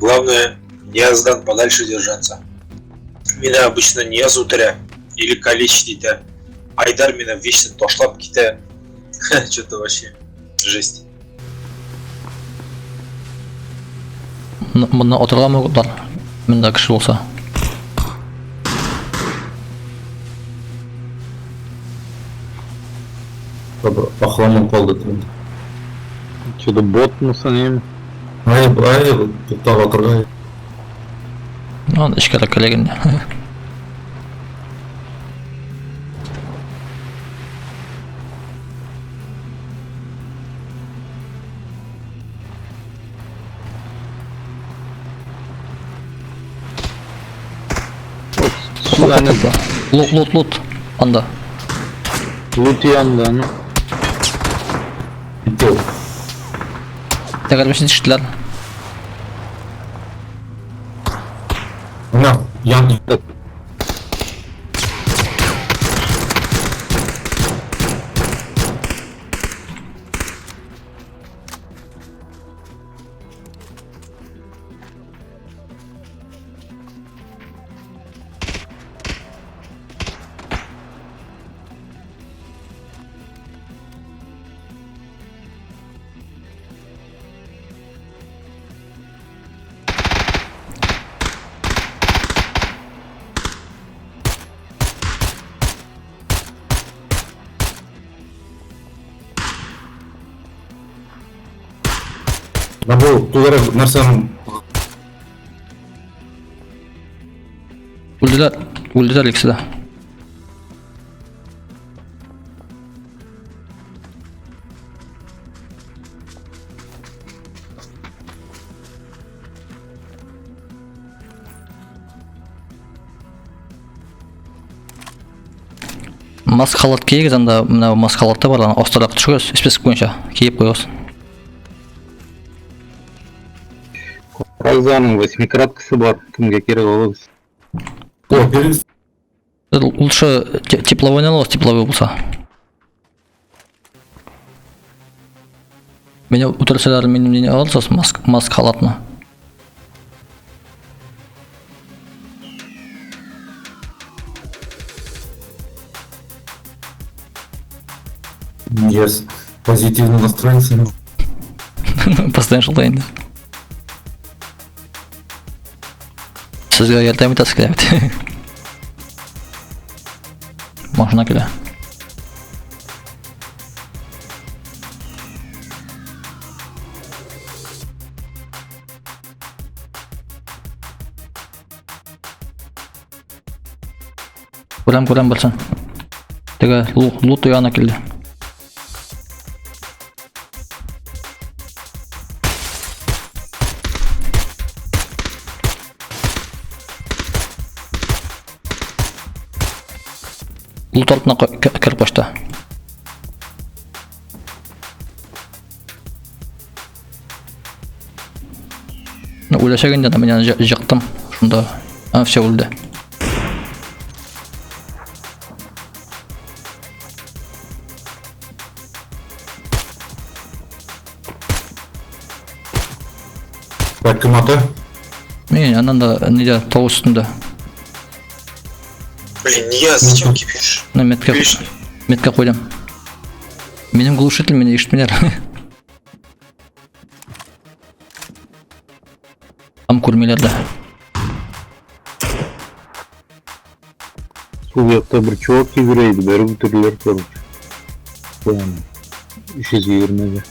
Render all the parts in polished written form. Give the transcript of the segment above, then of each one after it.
Главное, Нияздан подальше держаться. Мине обычно Нияз үтерә или калечить итә. Айдар мине вечно ташлап китә. Что-то вообще жесть. Моннан атырга могутлар. Монда кеше булса. Охламан калды инде. Что-то бот мусанем. Ай, ай, туктап атырга. Аны эчкәрәк килә инде. Лут, лут, лут. Анда. Лут янда, ну. Китте ул. Тәгәрмәчне төштеләр. Менә, ян Менә бу түгәрәк нәрсәнең Үлделәр, үлделәр икесе дә. Маск халат киегез анда, менә маск халаты бар, аны астарак төшегез, список буенча киеп куегыз. Разаның восьмикраткасы бар, кемгә кирәк алыгыз. О, бирегез. Лучше тепловой алыгыз, тепловой булса. Меня үтерсәләр, минем не алырсыз, маск, маск халатны. Yes. Позитивно настроен. Постоянно шулай инде. Сезгә ярдәм итәсе килә бит. Машина килә. Күрәм, күрәм берсен. Теге лут янына килде. Лут артына кереп качты. Ну, үләчәк инде, мин аны җыктым. Шунда. А, все, үлде. Так, кем ата? Мин аннан да нидә тау өстендә. Блин, не я, зачем кипишь? Менә метка Лишний. метка куйдым. Минем глушитель мине ишетмиләр. Там күрмиләр дә. Сул якта бер чувак йөгерә иде, бәреп үтерделәр, короче. Прям 320-гә.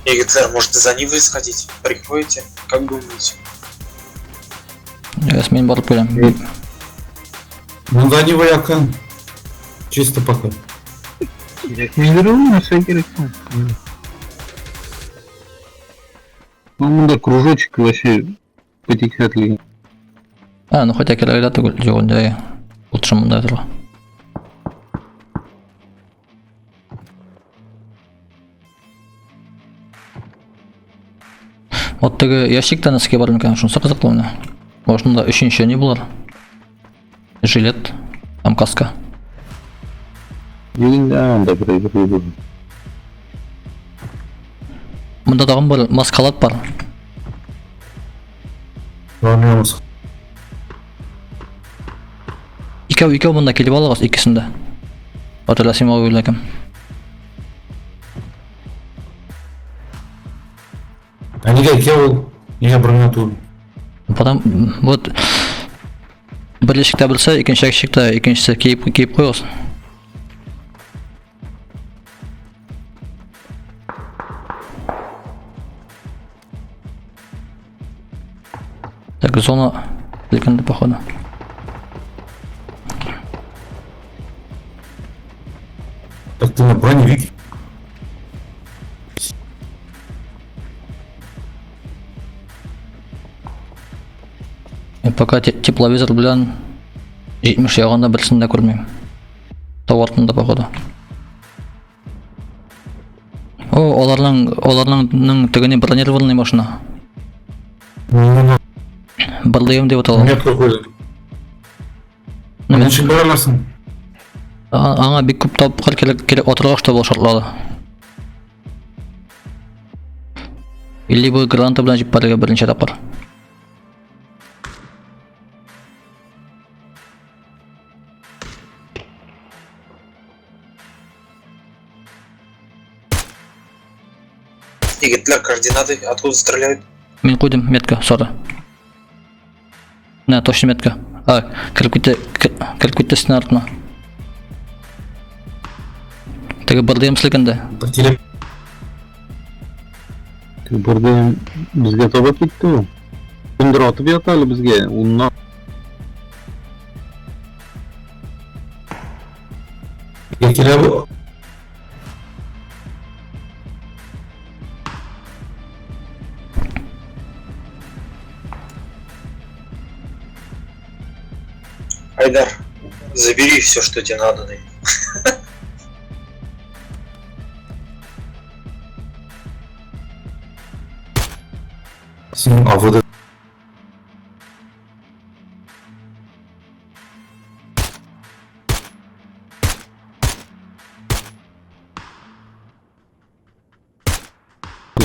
Егетләр, может, за Нивой сходить? Прикроете? Как думаете? Яс мин барып киләм. Монда Нива якын. Чисто пока. Кирәкмидер ул, нәрсә кирәк соң? Ну, монда кружочек вообще потекатлы. А, ну хотя кирәк дә түгел, юк инде. Лучше монда торырга. Вот теге ящикта нәрсәгә бар микән? Шунысы кызыклы менә. Может, монда өченче ни булыр? Жилет, там каска. Юк инде, анда бер әйбер юк. Монда тагын бер маскалат бар. Бармыйбыз. Икәү, икәү монда килеп алыгыз икесен дә. Батыр Рәсим абый белән кем. Ә нигә икәү ул? Нигә бер генә түгел? Потом вот бер ишектә берсе, икенче ишектә икенчесе киеп киеп куегыз. Так, зона селкенде, походу. Так ты на броневик. Мин пока тепловизор белән 70 ягында берсен дә күрмим. Тау артында, походу. О, аларның тегене бронированный машина. БРДМ дип атала. Нет какой-то. Ну, Ничек бара аласың? Аңа бик күп тапкыр кирәк кирәк атырга, чтобы ул шартлады. Или бу граната белән җибәрергә берничә тапкыр. Егетләр, координаты, откуда стреляют? Мин куйдым метка, соры. Менә точно метка. А, кереп китте, кереп китте стена артына. Теге БРДМ селкенде. Килеп БРДМ безгә таба китте ул. Кемдер атып ята әле безгә. Уннан килә бу. Айдар, забери все, что тебе надо. Синең АВД.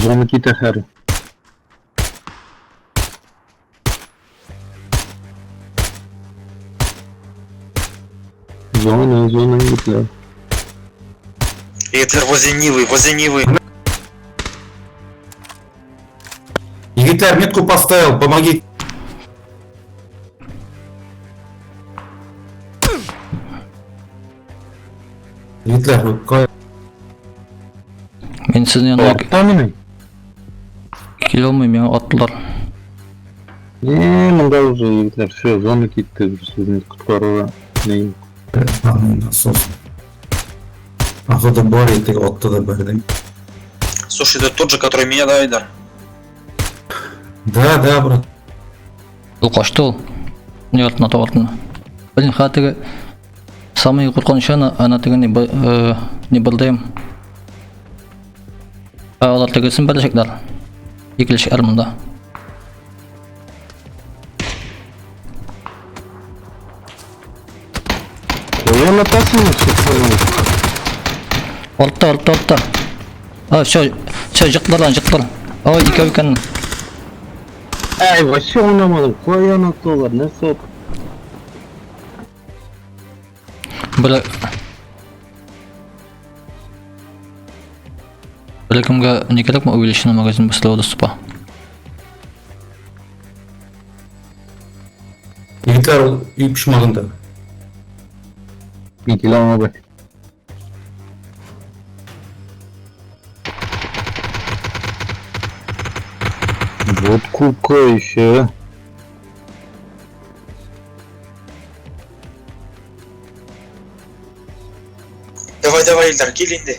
Зона китә хәр. Зона, зона егетләр. Егетләр, возле Нивы, возле Нивы. Егетләр, метку поставил, помоги. Егетләр, вы кая? Мин сезнең янына Аттамыни? килә алмыйм, миңа аттылар. Не, монда уже егетләр, все, зона китте, уже сезне коткаруга не юк. Насос. АВД бар, теге атты да бәрдем. Слушай, это тот же, который меня, да, Айдар? Да, брат. Ул качты ул. Не артына, тау артына. Блин, ха теге самый куркынычы ана, ана теге не, не БРДМ. А алар тегесен бәрәчәкләр. Икеләчәкләр монда. Каян атасың син? Артта, артта, артта. А, все, все, жыктылар lan, жыктылар. Ой, икәү икән. Әй, вообще уйнамадым. Каян аталар? Нәрсә ат? Бер Бер кемгә не кирәкме увеличенный магазин быстрого доступа? Егетләр, ул өй почмагында. Мин килә алмадым. Вот кука еще. Давай, давай, Ильдар, кил инде.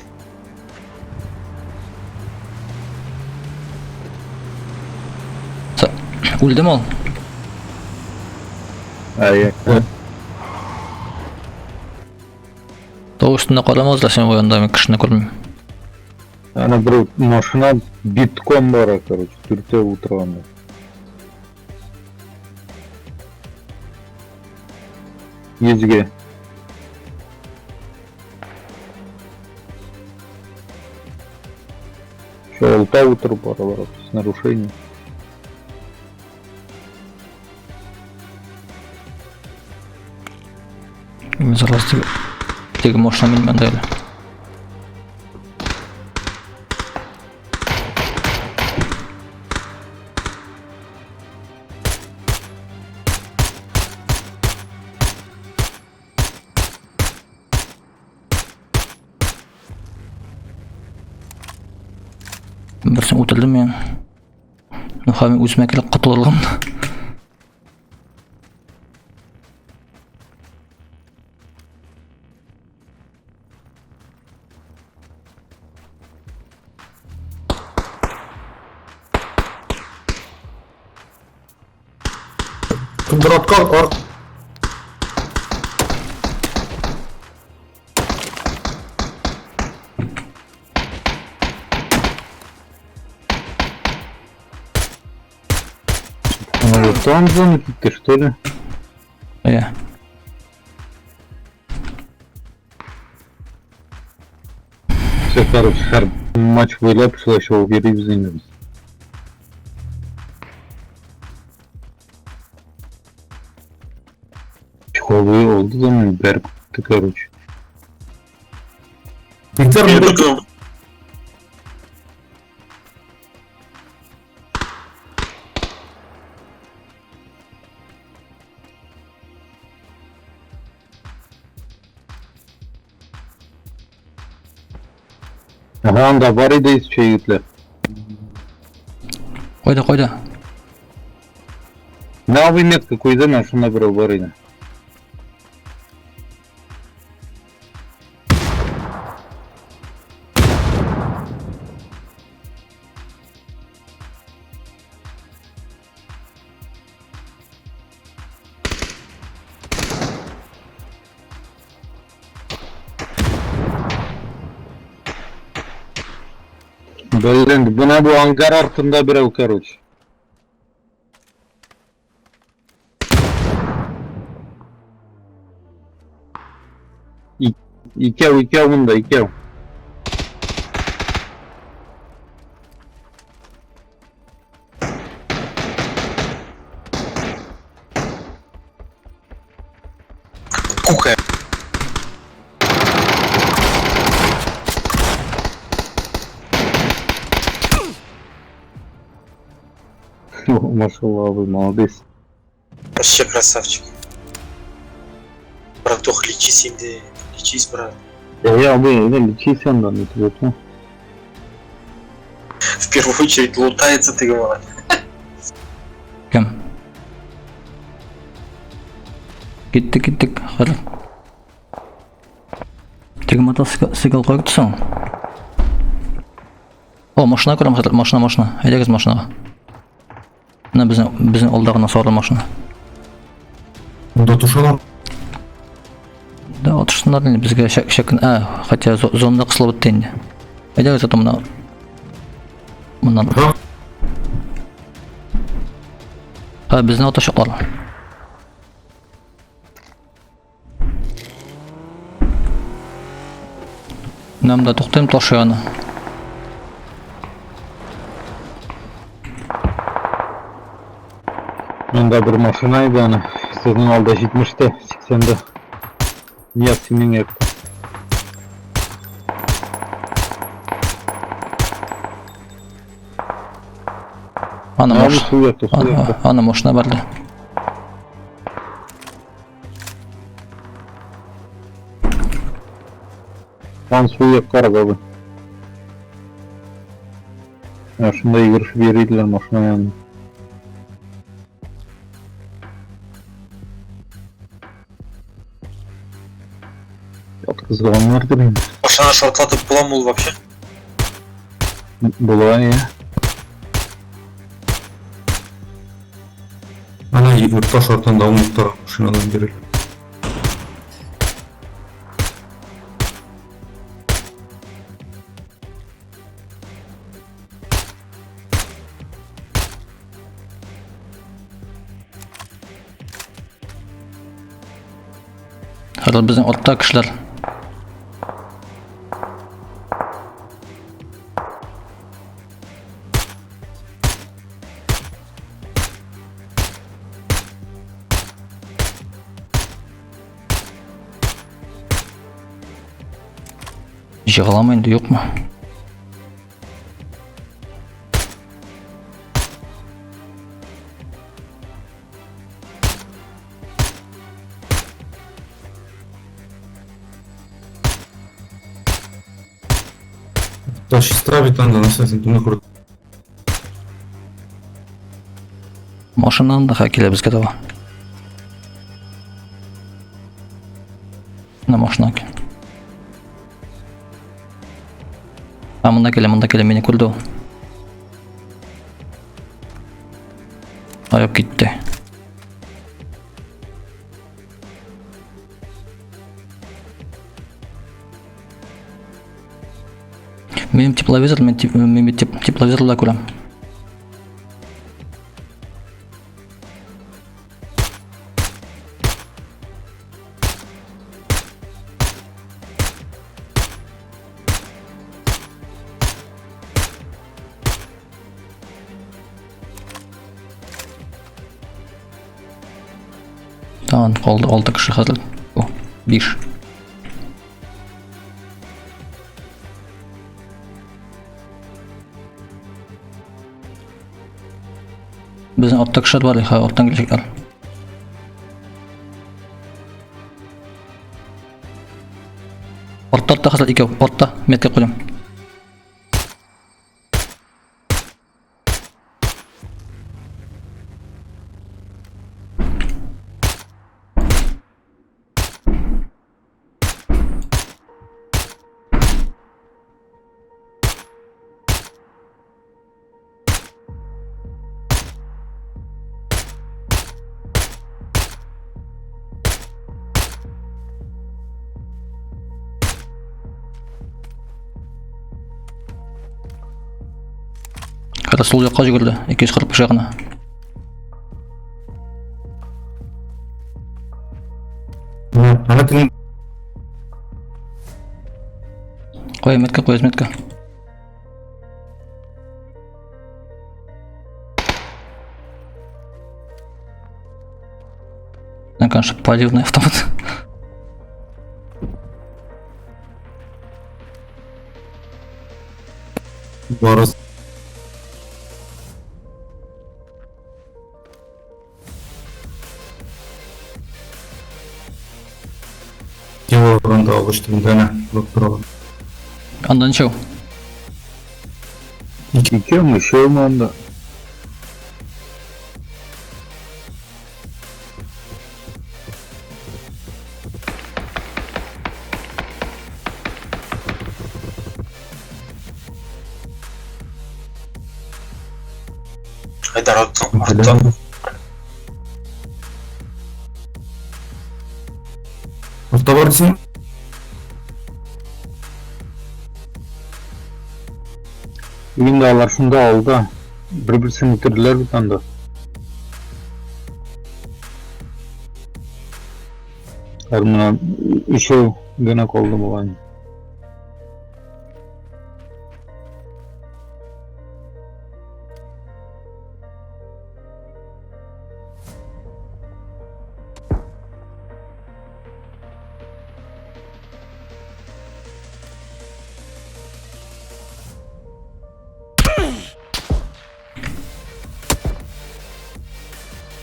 Үлдеме ул? Әй, Тау өстендә карамагыз да син анда мин кешене күрмим. Ана бер машина битком бара, короче, төртә утырганда. Йөзгә. Еще алта утырып баралар, с нарушением. Зараз теге машина минем анда әле. Берсен үтердем мин. Ну, һәм үземә килеп котылыргам. Кемдер аткан, ар. Ну, вот там зону китте, что ли? Иә. Все, короче, хәр матч уйлап, шулай чыгып йөрибез инде без. Чехолы oldu da mı? Berk короче. Егетләр, Я монда только Ага, анда бар иде исчә егетләр. Кайда, кайда? Новый метка куйды, менә шунда берәү бар иде. Блин, менә бу ангар артында берәү, короче. Икәү, икәү монда, икәү. Кукая. О, Машалла, вы молодец. Вообще красавчик. Братух, лечись, инде. Лечись, брат. Я, вы, лечись анда, не тебе, ну. В первую очередь лутается, ты говоришь. Кем? Киттек, киттек. Хәзер. Теге мотоцикл куеп тотсаң. О, машина күрәм хәзер. Машина, машина. Әйдәгез машинага. Менә безнең алда гына сары машина. Монда тушалар. Да, атышсыннар инде безгә шәк шәк. А, хотя зонада кысылып бетте инде. Әйдәгез аты менә. Моннан. Ага. Ха, безне атачаклар. Менә монда туктыйм таш янына. Монда бер машина иде аны. Сезнең алда 70-тә, 80-дә. Нет, синең якта. Ана Аны машина. сул якта, сул якта. Ана машина барды. Ан сул якка карап абый. Менә шунда йөгерешеп йөри иделәр машина янында. Яткызганнардыр инде. Машина шартлатып буламы ул вообще? Була, я. Ана таш артында аунап тора машинадан бирелеп. Хәзер безнең артта кешеләр. Җыгыламы инде, юкмы? Та сестра бит анда, нәрсә син кемне күрдең? Машинаны да килә безгә таба. Менә машина килә. А, монда килә, монда килә, мине күрде ул. Аяп китте. Минем тепловизор, мин, теп, мин теп, тепловизорда күрәм. Тагын калды 6 кеше хәзер. О, 5. Безнең артта кешеләр бар, хә, арттан киләчәкләр. Артта, артта хәзер икәү, артта, метка куйдым. Хәтта сул якка җөгерде, 245 ягына. Ана телен Куй метка, куй метка. Ну, конечно, палевный автомат. Барыс. Килограммда агач төбендә әнә күреп торалар. Анда ничәү? Икәүме, өчәүме анда? Айдар арттан, арттан. Артта бар дисең? Инде алар шунда алда. Бер-берсен үтерделәр бит анда. Һәр менә өчәү генә калды бугай.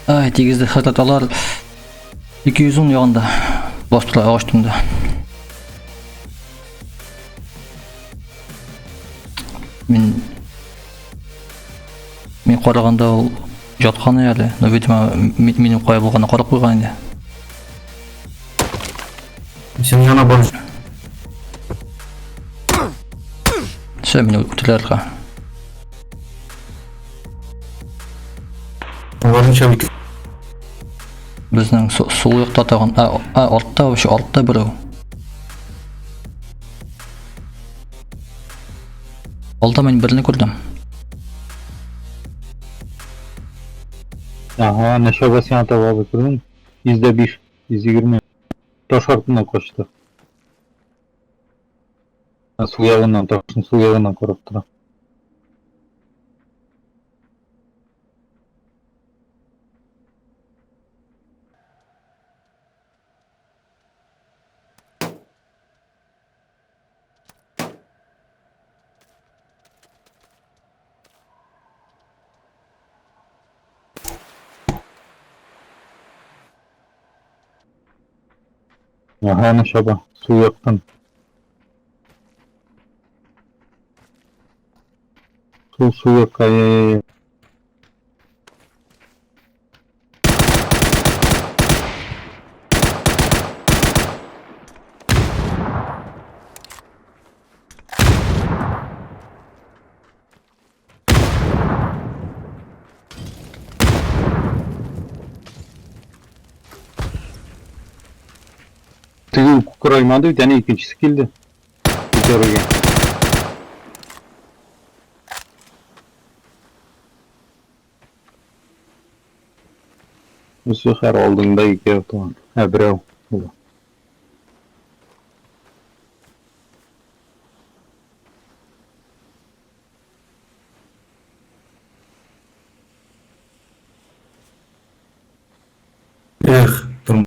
Ай, тигезде хәзрәт алар 210 ягында бастылар агач төбендә. Мин Мин караганда ул жаткан әле, но видимо минем кая булганны карап куйган инде. Син яна бар. Все, мине үтерәләр. Алар ничә бит? Безнең сул якта тагын, а, артта вообще, артта берәү. Алда мин берне күрдем. Ага, нәшәгә сиңа таба күрдем. 105, 120. Таш артына качты. Сул ягыннан, ташның сул ягыннан карап тора. Ага, аны чаба. Су яктан. Су якка, я. Теге кукыраймады бит, әнә икенчесе килде. Күтәрергә. Бу сәфәр алдыңда икәү туган. Ә, берәү. Була. Эх, там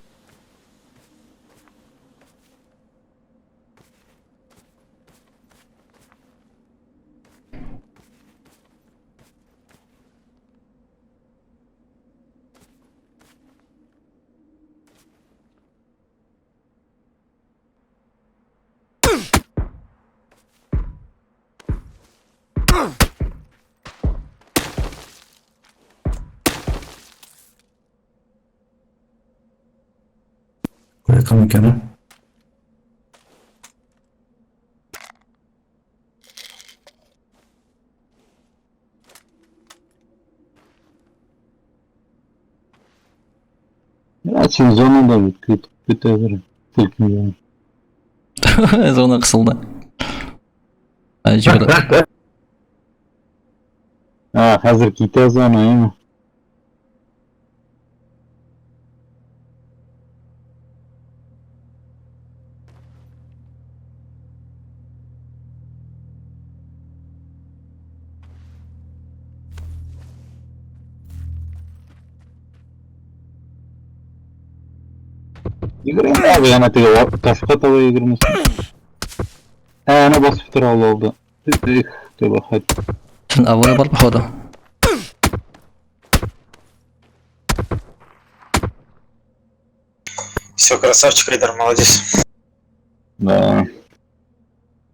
Кайткан икән, а? Я син зонада бит көтеп көтә бер. Селкенгән. Зона кысылды. Ә, җибәрде. А, хәзер китә зона, әйме? Йөгерәм abi, әнә теге ташка таба йөгермәсен. Ә, әнә басып тора ул алды. Эх, кабахәт. Син авыры бар, походу. Все, красавчик, Айдар, молодец. Да.